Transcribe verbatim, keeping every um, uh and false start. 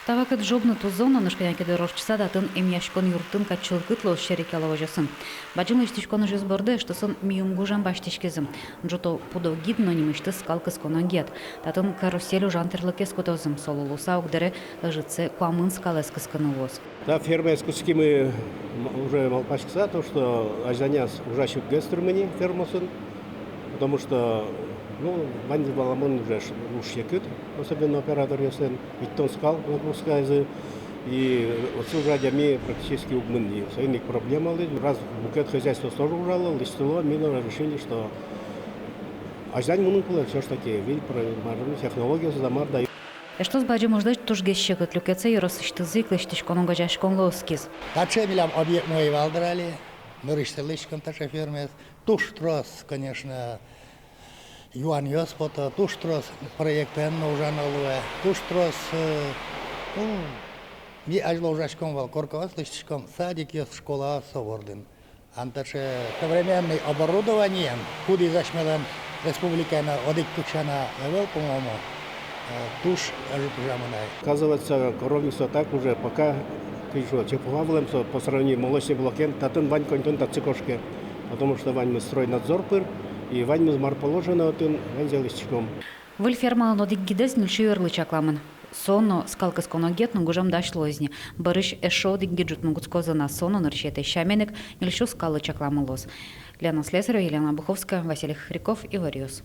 Та вакыт ӝобны тузон но, нош кӧня ке дыр ортчыса, татын эмъяськон юртын кадь чылкыт луоз, серекъяло возёсын. Бадӟым лэсьтӥськон ужъёс борды эштосын миым гужем басьтӥськизы. Ӝуто пудо гид но нимысьтыз скал кыскон огет. Татын карусель ужан тӥрлыкез кутозы. Со луыса, огдыре ӧжытсэ куамын скалэз кыскыны луоз. Та фермаез кутскимы м-, уже малпаськыса, то, что азьланяз ужась уг гес тырмы ни фермаосын, потому что, ну, ваньзы валамон уже ш-, уж секыт, особенно операторъёслэн, витьтон скал нагрузказы, и отчы уже адями практически уг мын ни. Соин ик проблема луиз, раз мукет хозяйствоос тоже ужало, лэсьтыло, ми но решили, что азьлань мыным кулэ всё ж таки, ведь про-, марым, технологиосыз-а, мар-а. Эштос бадӟым ужлэсь тужгес секыт люкетсэ ёросысьтызы ик лэсьтӥськон огазеяськонлы оскиз. Таӵе милям объектмы ӧй вал дыр али, нырысьсэ лэсьтӥськом таӵе фермаез. Туж трос, конечно, юанъёс пото, туж трос проектэн но ужано луэ, туж трос, э, ну, ми азьло ужаськом вал, коркаос лэсьтӥськом, садикъёс, школаос со бордын. Ан таӵе современный оборудованиен, кудӥз асьмелэн республикаын одӥг кык сяна ӧвӧл, по-моему, э, туж ӧжыт ужамын ай. Оказывается, коровник со так уже пока, кызьы шуо, чепуха вылэм со по сравнению молочный блокен, татын вань коньдон татчы кошке, потому что ваньмыз стройнадзор пыр, и ваньмыз, мар положено, отын ваньзэ лэсьтӥськом. Выль фермалэн одӥг гидэз ньыльсю иёрлы чакламын. Со но скал кыскон огет но гужем дась луоз ни. Бӧрысь эшшо одӥг гид ӝутыны кутскозы на, со но нырысетӥ сямен ик ньыльсю скаллы чакламын луоз. Лена Слесарева, Елена Буховская, Василий Хохряков, «Иворъёс».